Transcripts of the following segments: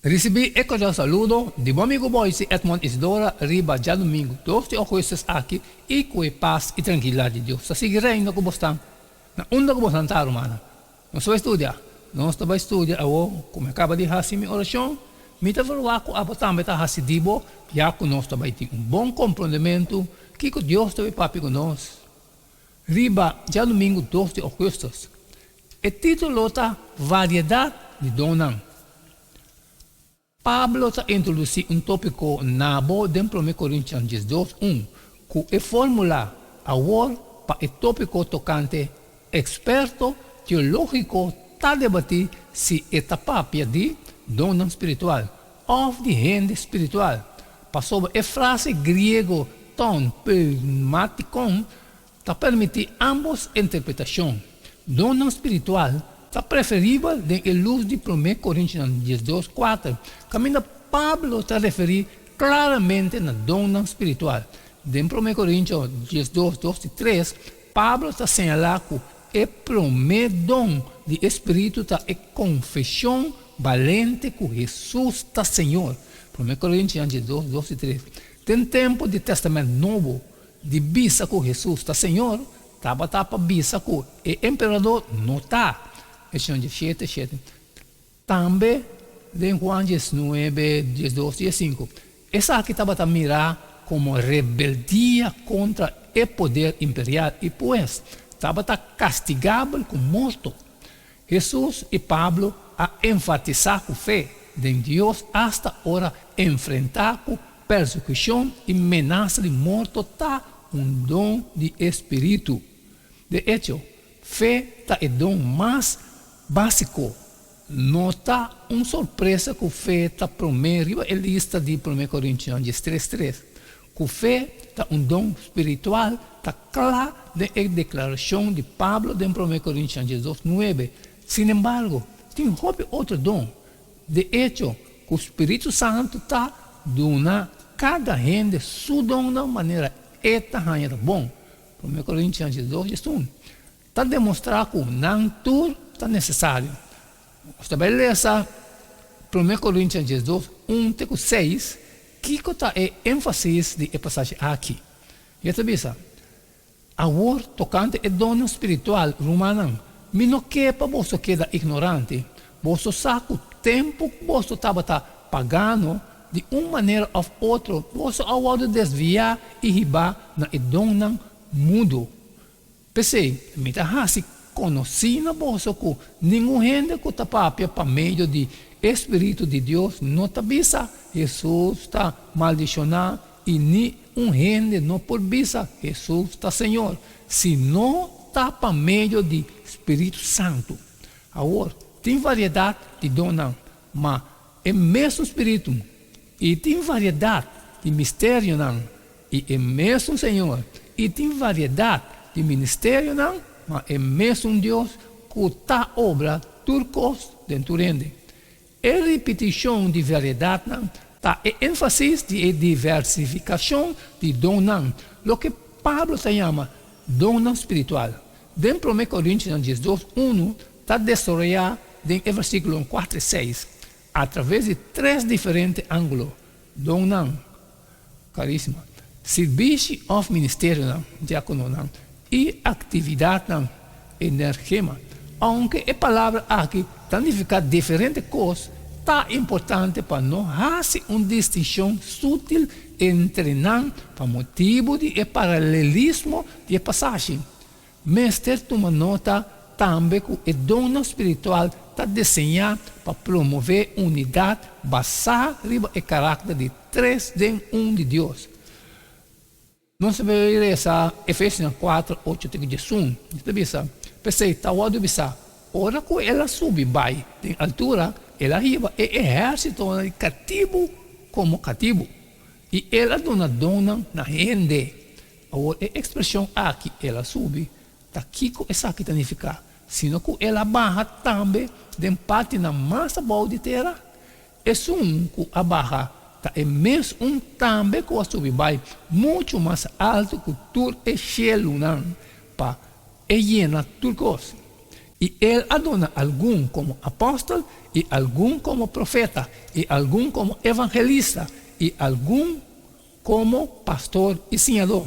Risibí e kordial saludo di bo amigu Boyce Edmond Isidora riba djadumingu dos di ougùstùs aki i ku e pas i trankilidat di Dios ta sigui reina ku bosnan na unda ku bosnan ta, rumannan. Nos ta bai studia. Nos ta bai studia awor ku mi a kaba di hasi mi orashon. Mi ta verwagt ku abo tambe ta hasi di bo, ya ku nos ta bai tin un bon komprondementu kiko Dios ta bai papia ku nos riba djadumingu dos di ougùstùs. E título ta Variedat di Donnan. Pablo ta introdusí un tópiko nabo den Promé Korintian 12, un, ku e fórmula awor pa e tópiko tokante eksperto teológiko ta debatí si e ta papia di donnan spiritual òf di hende spiritual, pasobra e frase griego ton pneumatikon Ta permití ámbos interpretashon. Donnan spiritual ta preferibel den e lus di Promé Korintionan 12, kuater, kaminda Pablo ta referí klaramente na donnan spiritual. Den Promé Korintio 12, dos i tres, Pablo ta señalá ku e promé don di e spiritu ta e konfeshon balente ku Hesus ta Señor. Promé Korintionan 12, dos i tres. Den tempu di Tèstamènt Nobo, Di bisa ku Hesus ta Señor tabata pa bisa ku e emperador no ta. Hechos 17, shete. Tambe den Juan 19, 12, 15. Esaki tabata mirá komo rebeldia kontra e poder imperial i pues tabata kastigabel ku morto. Hesus i Pablo a enfatisá ku fe den Dios asta ora enfrentá ku persekushon i menasa di morto ta un don di e spiritu. De echo, fe ta e don mas básiko. No ta un sorpresa ku fe ta promé riba e lista di Promé Korintionan 13, tres. Ku fe ta un don spiritual ta kla den e deklarashon di Pablo den Promé Korintionan 12, nuebe. Sinembargo, tin hopi otro don. De echo, ku spiritu santu ta duna kada hende su donnan manera e ta haña ta bon. Promé Korintionan 12, 11 ta demostrá ku nan tur ta nesesario. Nos ta bai lesa Promé Korintionan 12, un te ku seis, kiko ta e énfasis di e pasashi aki. E ta bisa, Awor, tokante e donnan spiritual, rumannan, mi no ke pa boso keda ignorante. Boso sa ku tempu ku boso tabata pagano, di un manera òf otro boso a wòrdu desviá i hibá na e donnan mudu. P'esei, mi ta hasi konosí na boso ku ningun hende ku ta papia pa medio di e spiritu di Dios no ta bisa, Hesus ta maldishoná, i ni un hende no por bisa, Hesus ta Señor, si no ta pa medio di spiritu santu. Awor, tin variedat di donnan, ma e mesun spiritu, i tin variedat di misterionan, I e mesun Señor, i tin variedat di ministerionan, ma e mesun Dios ku ta obra tur kos den tur hende. E ripitishon di variedatnan ta e énfasis di e diversifikashon di donnan, loke Pablo ta yama donnan spiritual. Den Promé Korintionan 12, unu ta desaroyá den e versíkulonan kuater i seis, atraves di tres diferente ángulo, donnan, Karisma, sirbishi òf ministerionan, diakononan, i aktividatnan, energema. Ounke e palabra aki ta nifiká diferente kos, ta importante pa no hasi un distinshon sutil entre nan pa motibu di e paralelismo di e pasashi. Mester tuma nota tambe ku e donnan spiritual ta diseñá pa promové unidat basá riba e karakter di tres den un di Dios. Nos ta bai resa Efesionan kuater, ocho te ku diesun. E ta bisa, P'esei ta wòrdu bisá, Ora ku el a subi bai den altura, el a hiba e ehérsitonan di katibu komo katibu, i el a duna donnan na hende. Awor e ekspreshon aki el a subi ta kiko esaki ta nifiká? Sino ku el a baha tambe den partinan mas abou di tera? Esun ku a baha ta e mes un tambe ku a subi bai muchu mas altu ku tur e shelunan pa e yena tur kos. I El a duna algun komo apòstel, i algun komo profeta, i algun komo evangelista, i algun komo pastor i siñadó.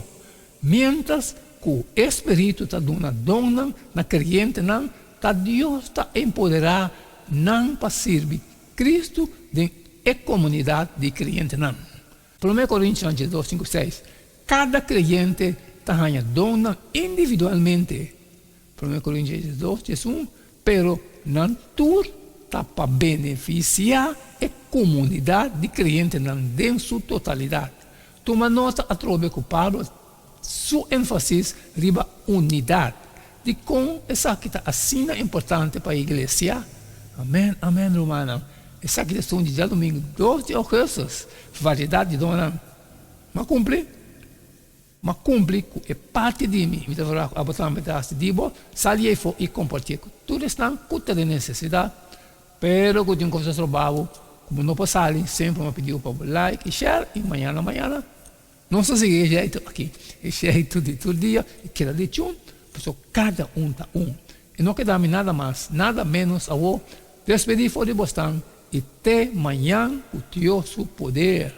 Miéntras ku e spiritu ta duna donnan na kreyentenan, ta Dios ta empoderá nan pa sirbi Kristu den e komunidat di kreyentenan. Promé Korintionan 12, 5, 6, Kada kreyente ta haña donnan individualmente, Promé Korintionan 12, 11, pero nan tur ta pa benefisiá e komunidat di kreyentenan den su totalidat. Tuma nota atrobe ku Pablo su énfasis riba unidat. Dikon esaki ta asina importante pa iglesia? Amèn, amèn, rumannan. Esaki ta esun di djadumingu 2 di ougùstùs. Variedat di donnan. M'a kumpli. M'a kumpli ku e parti di mi. Mi ta verwagt ku abo tambe ta hasi di bo. Sali ei for i kompartié ku tur esnan ku ta den nesesidat. Pero ku tin kos ta stroba bo ku bo no por sali, semper m'a pidi bo pa bo like i share i mañana mañana nos ta sigui e jeito aki, e jeito di tur dia i keda di chun, pasobra kada un ta un. I no keda mi nada mas, nada menos awo, despedí for di bosnan i te mañan ku Dios su poder.